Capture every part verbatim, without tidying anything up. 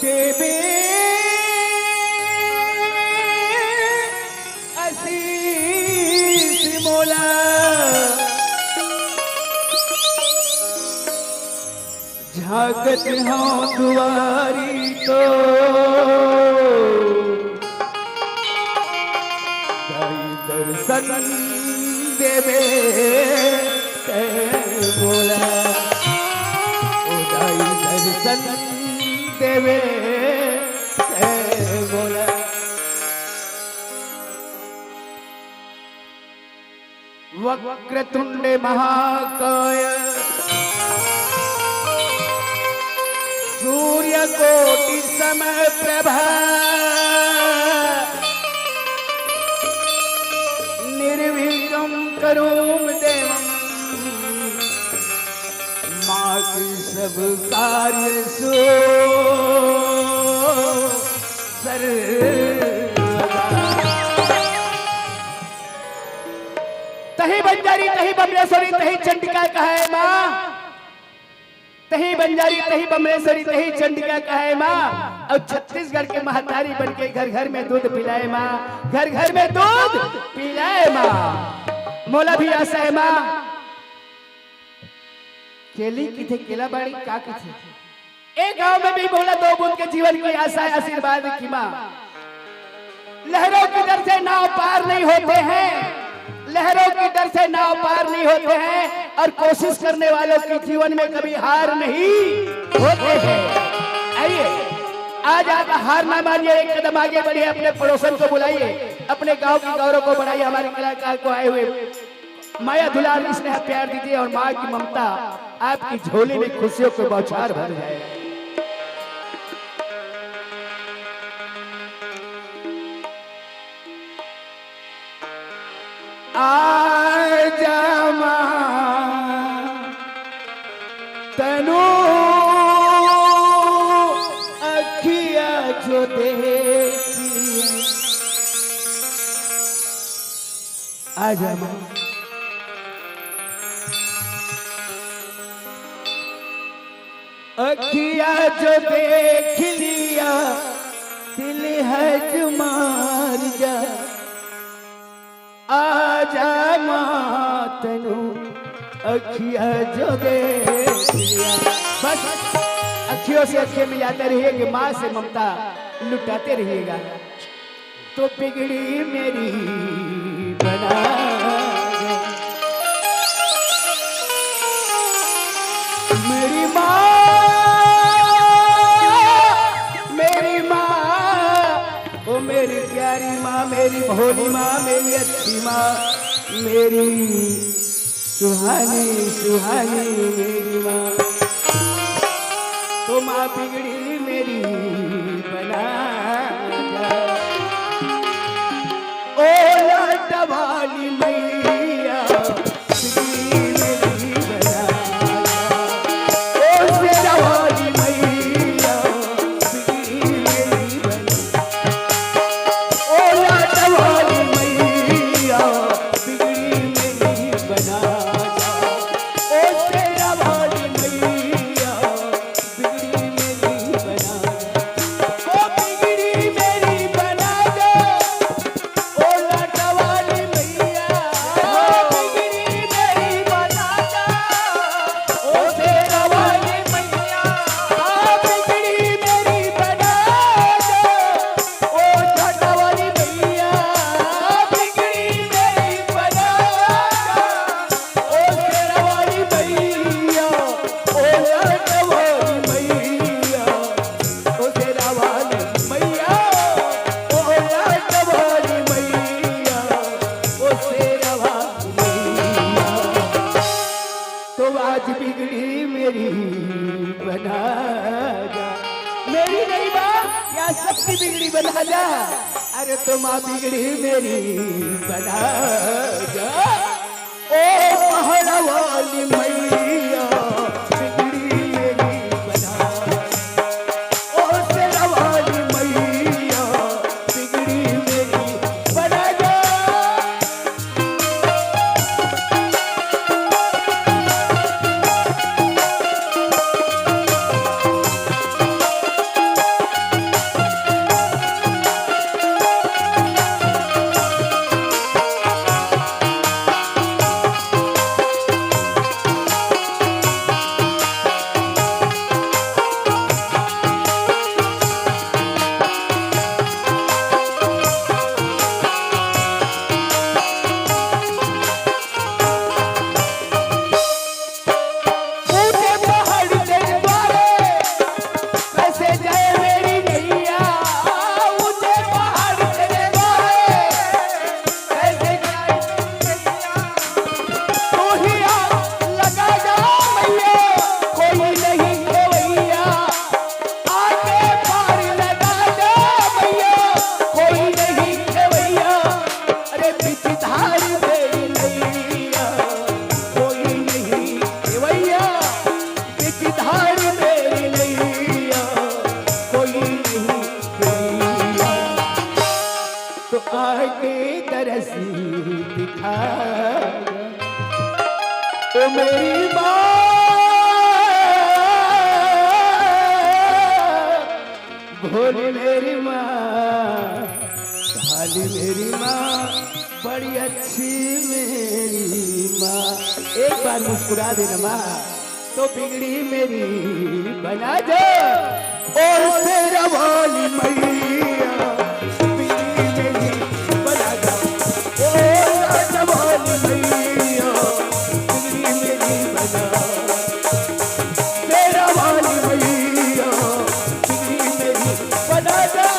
देबे आशीष मोला। झांकत हंव दुआरी तो, दाई दर्शन देबे तैं मोला, ओ दाई दर्शन देबे तैं मोला। वक्रतुंड महाकाय सूर्यकोटि समप्रभा निर्विघ्नं करोमि देवं मां की सब कार्य सु सर्वदा। तही बंजारी, तही बमलेश्वरी, तही चंडिका कहाय माँ। तही बंजारी, तही बमलेश्वरी, तही चंडिका कहाय माँ। अउ छत्तीसगढ़ के महतारी बन के घर घर में दूध पिलाय माँ, घर घर में दूध पिलाय माँ। मोला भी आशा हे माँ। केली किथे, केला बाड़ी का किथे? ए गांव में भी मोला दो बूंद के जीवन की आशा है, आशीर्वाद की माँ। लहरों के डर से नाव पार नहीं होते हैं, लहरों के डर से नाव पार नहीं होते हैं, और कोशिश करने वालों के जीवन में कभी हार नहीं होते हैं। आइए, आज आप हार ना मानिए, एक कदम आगे बढ़िए, अपने पड़ोसन को बुलाइए, अपने गांव के गौरव को बढ़ाइए, हमारे कलाकार को आए हुए माया दुलार, स्नेह प्यार दीजिए और माँ की ममता आपकी झोली में खुशियों के बौछार भर जाए। आजा माँ, तनु अखिया जो देखी। आजा माँ। अखिया जो देख लिया, दिल हज मार जा। आजा माँ तनु, अखिया जो देख लिया। बस अखियों से अखियां मिलाते रहिएगा, माँ से ममता लुटाते रहिएगा। तो बिगड़ी मेरी बना दे। मेरी माँ, मेरी माँ, ओ मेरी प्यारी माँ, मेरी भोली माँ, मेरी अच्छी माँ, मेरी सुहानी, सुहानी मेरी माँ, तो माँ बिगड़ी मेरी बना जा। ओ लाटा वाली मैया, बिगड़ी मेरी बना जा। ओ शेरा वाली मैया, बिगड़ी मेरी बना जा। ओ लाटा वाली मैया, बिगड़ी मेरी बना जा। ओ शेरा वाली मैया, बिगड़ी मेरी बना जा। ओ बिगड़ी मेरी बना जा। ओ लाटा वाली मैया, ओ बिगड़ी मेरी बना जा। ओ शेरा वाली मैया, ओ बिगड़ी मेरी बना जा। ओ लाटा वाली मैया, बिगड़ी मेरी बना जा। ओ शेरा वाली मैया, ओ लाटा वाली मैया, ओ शेरा वाली मैया, ओ लाटा वाली मैया, ओ शेरा वाली मैया। तो आज बिगड़ी मेरी बना जा। मेरी नहीं माँ, या सबकी बिगड़ी बना जा। अरे तो माँ बिगड़ी मेरी बना जा। ओ पहाड़ा वाली मैया, बिगड़ी मेरी बना जा। ओ शेरा वाली मैया, बिगड़ी मेरी बना जा। भोली मेरी माँ, भाली मेरी माँ, बड़ी अच्छी मेरी माँ। एक बार मुस्कुरा देना माँ, तो बिगड़ी मेरी बना दे। ओ शेरा वाली मैया, बिगड़ी मेरी बना दे। ओ लाडा वाली मैया, बिगड़ी मेरी बना दे। शेरा वाली मैया, बिगड़ी मेरी बना दे।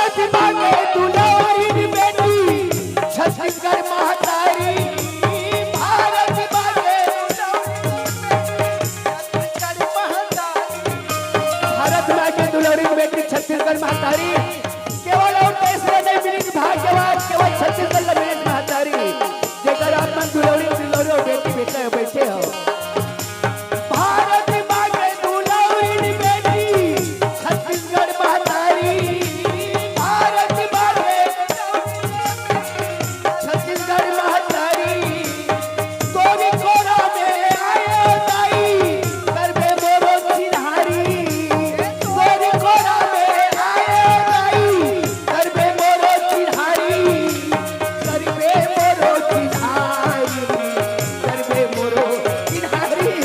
भारत माँ के दुलौरी बेटी, छत्तीसगढ़ महतारी। भारत माँ के दुलौरी बेटी, छत्तीसगढ़ महतारी। भारत माँ के दुलौरी बेटी, छत्तीसगढ़ महतारी। केवल अउ देश में नहीं मिली भाग्यवान, केवल छत्तीसगढ़ में मिली महतारी। जेकर आप मन दुलौरी, दुलौरी अउ बेटी बेटा बैठे हो। भारत माँ के दुलौरी बेटी, छत्तीसगढ़ महतारी। भारत माँ के छत्तीसगढ़ महतारी। तोरी कोरा में आयो दाई, करबे मोरो चिन्हारी। तोरी कोरा में आयो दाई, करबे मोरो चिन्हारी। करबे मोरो चिन्हारी, करबे मोरो चिन्हारी,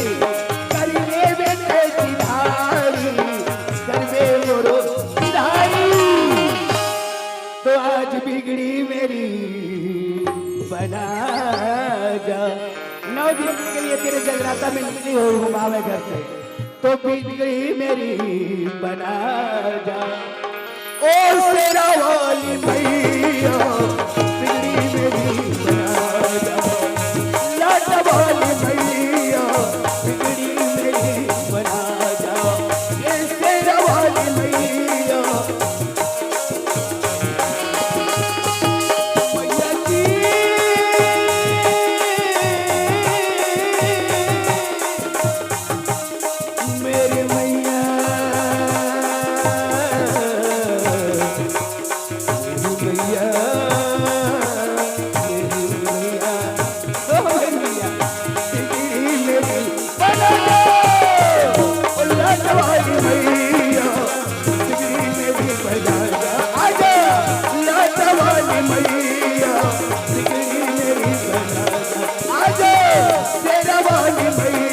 करबे बेटे चिन्हारी, करबे मोरो चिन्हारी। तो आज बिगड़ी मेरी बना जा। नौ दिन के लिए तेरे जगराता में निकली हो घुमावे घर से, तो बिगड़ी मेरी बना जा। ओ शेरा वाली मैया, बिगड़ी मेरी बना जा। लाडा वाली मैया, बिगड़ी मेरी बना जा। ए शेरा वाली मैया, मैया की, मेरी मैया, मेरी मैया, मेरी मैया, ओ मैया, मेरी बना दो, ओ लाडा वाली मैया, बिगड़ी मेरी बना दो। आजा, लाडा वाली मैया, बिगड़ी मेरी बना दो। आजा, शेरा वाली मैया।